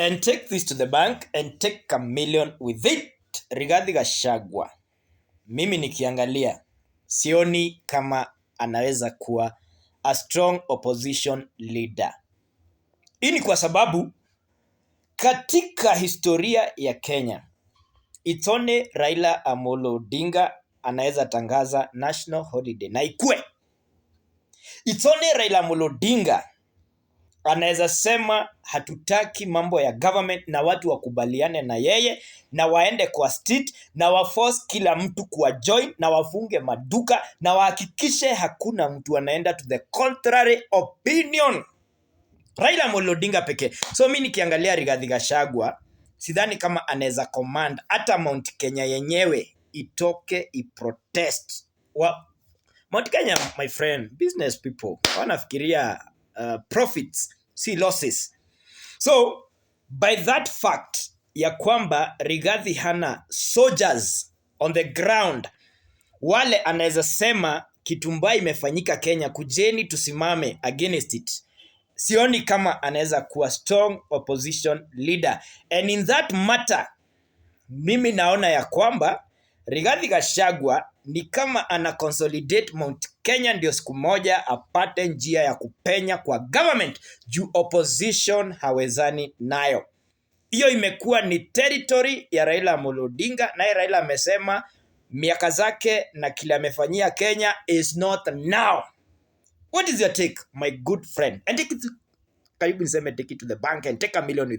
And take this to the bank and take a million with it. Rigathi Gachagua, mimi nikiangalia sioni kama anaweza kuwa a strong opposition leader. Hii ni kwa sababu katika historia ya Kenya, it's only Raila Amolo Odinga anaweza tangaza national holiday na ikue. It's only Raila Amolo Odinga anaweza sema hatutaki mambo ya government na watu wakubaliane na yeye na waende kwa street na waforce kila mtu kuwa join na wafunge maduka na wahakikishe hakuna mtu anaenda to the contrary opinion. Raila Amolo Odinga pekee. So mi nikiangalia Rigathi Gachagua, sidhani kama anaweza command hata Mount Kenya yenyewe itoke iprotest. Mount Kenya, my friend, business people wanafikiria profits, si losses. So by that fact ya kwamba Rigathi hana soldiers on the ground, wale anaweza sema kitu mbaya imefanyika Kenya, kujeni tusimame against it. Sioni kama anaweza kuwa strong opposition leader. And in that matter, mimi naona ya kwamba Rigathi Gachagua ni kama ana consolidate Mount Kenya ndio siku moja apate njia ya kupenya kwa government juu opposition hawezani nayo. Hiyo imekuwa ni territory ya Raila Amolo Odinga, naye Raila amesema miaka zake na kile amefanyia Kenya is not now. What is your take, my good friend? And take it to, karibu niseme take it to the bank and take a million with